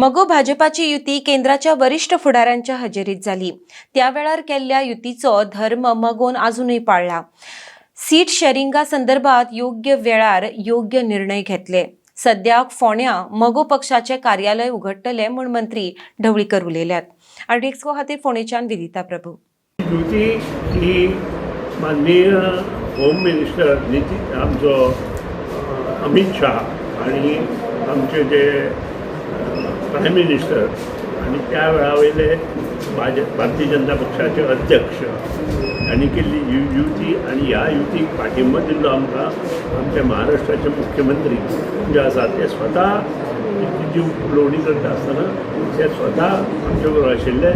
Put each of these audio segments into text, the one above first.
मगो भाजपाची युती केंद्राच्या वरिष्ठ फुडाऱ्यांच्या हजेरीत जाली. त्या वेळार केल्ल्या युतीचो धर्म मगोन अजुनूय पाळ्ळा. सीट शेरिंगा संदर्भात योग्य वेळार योग्य निर्णय घेतले. सद्याक फोंड्या मगो पक्षाचे कार्यालय उघडटले म्हूण मंत्री ढवळीकर उलयल्यात. आरडीएक्सको खातीर फोंडेच्यान विदिता प्रभू. युती ही माननीय होम मिनिस्टर नितीन आमचो अमीत शाह आणि आमचे जे प्रायम मिनिस्टर आणि त्या वेळा वयले भाजप भारतीय जनता पक्षाचे अध्यक्ष हांणी केल्ली युती आनी ह्या युतीक पाठिंबो दिल्लो आमकां आमचे महाराष्ट्राचे मुख्यमंत्री जे आसात, ते स्वता जी उलोवणी करता आसतना ते स्वता आमचे बरोबर आशिल्ले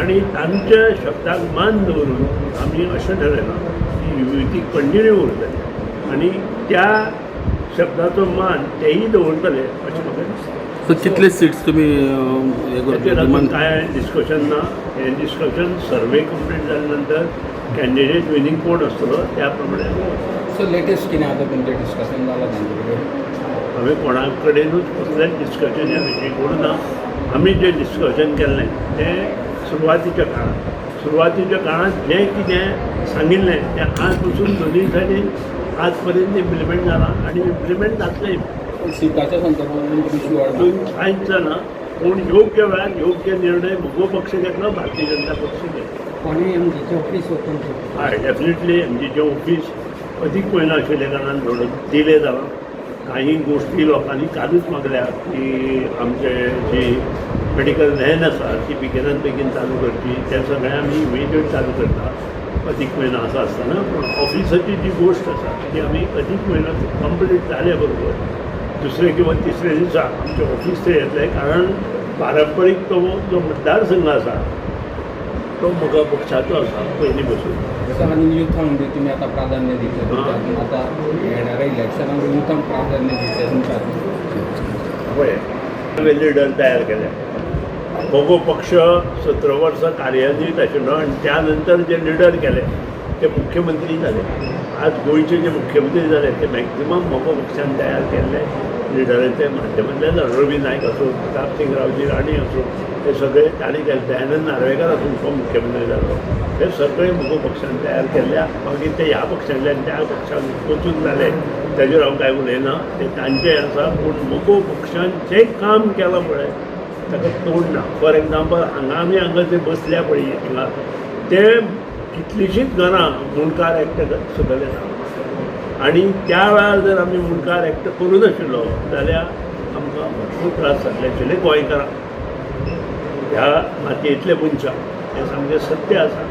आनी तांच्या शब्दाक मान दवरून आमी अशें ठरयलां की युती कंटिन्यू उरतले आनी त्या शब्दाचो मान तेय दवरतले अशें म्हाका दिसता. सो कितले सीट्स तुमी हे ताचेर करतले अजून डिमांड? कांय डिस्कशन ना. हें डिस्कशन सर्वे कंप्लीट जाले नंतर कॅन्डिडेट विनींग कोण आसतलो त्या प्रमाणे. सो लेटेस्ट कितें आतां तुमचें डिस्कशन जालां तांचे कडेन? हांवें कोणा कडेनूच कसलेंच डिस्कशन ह्या विशीं करूं ना. आमी जें डिस्कशन केल्लें तें सुरवातीच्या काळांत जें कितें सांगिल्लें तें आज पसून दोनूय सायडीन आज पर्यंत इम्प्लिमेंट जालां आनी इम्प्लिमेंट जातलें. पण सिटाच्या संदर्भात तुमची इश्यू वाडला. अजून कांयच जाणा, पूण योग्य वेळार योग्य निर्णय मगो पक्ष घेतलो, भारतीय जनता पक्ष घेतलो. कोणी एमजीचें ऑफीस ओपन केलें. हय, डेफिनेटली एमजीचें ऑफीस अदीक म्हयनो आशिल्ल्या कारणान थोडो डिले जाला. काही गोश्टी लोकांनी कालूच मागल्या की आमचे जी मेडिकल व्हॅन आसा ती बेगिनात बेगीन चालू करची. तें सगळें आमी इमिजिएट चालू करता अदीक म्हयनो आसा आसतना. पूण ऑफिसाची जी गोश्ट आसा ती आमी अदीक म्हयनो कंप्लीट जाले बरोबर दुसरे किंवा तिसरे दिसा आमचें ऑफीस थंय येतलें, कारण पारंपरीक तो जो मतदारसंघ आसा तो म्हज्या पक्षाचो आसा पयलीं पसून. जसं आनी युथांक बी तुमी आतां प्राधान्य दितले तुमच्या हातून, आतां येणाऱ्या इलेक्शनाक युथांक प्राधान्य दितले तुमच्या हातून? पळय, हांवें लिडर तयार केले. मगो पक्ष 17 वर्सां कार्यान्वीत आशिल्लो आनी त्या नंतर जे लिडर केले ते मुख्यमंत्री जाले. आज गोंयचे जे मुख्यमंत्री जाले ते मॅक्झिमम मगो पक्षान तयार केल्ले लिडरांच्या माध्यमांतल्यान. रवी नायक आसूं, प्रताप रावजी राणे आसूं, हे सगळे तांणी केले. दयानंद नार्वेकर आसूं, तो मुख्यमंत्री जालो. हे सगळे मगो पक्षान तयार केल्ल्या. मागीर ते ह्या पक्षांतल्यान त्या पक्षान वचून जाले ताजेर हांव कांय उलयना, ते तांचें आसा. पूण मगो पक्षान जें काम केलां पळय ताका तोड ना. फॉर एग्जाम्पल, हांगा आमी हांगा जे बसल्या पळय हांगा, ते कितलींशींच घरां मुंडकार एक्ट सकयल येता आनी त्या वेळार जर आमी मुंडकार एक्ट करूं नाशिल्लो जाल्यार आमकां भरपूर त्रास जातले आशिल्ले गोंयकारांक, ह्या मातयेंतले मनशांक. हें सामकें सत्य आसा.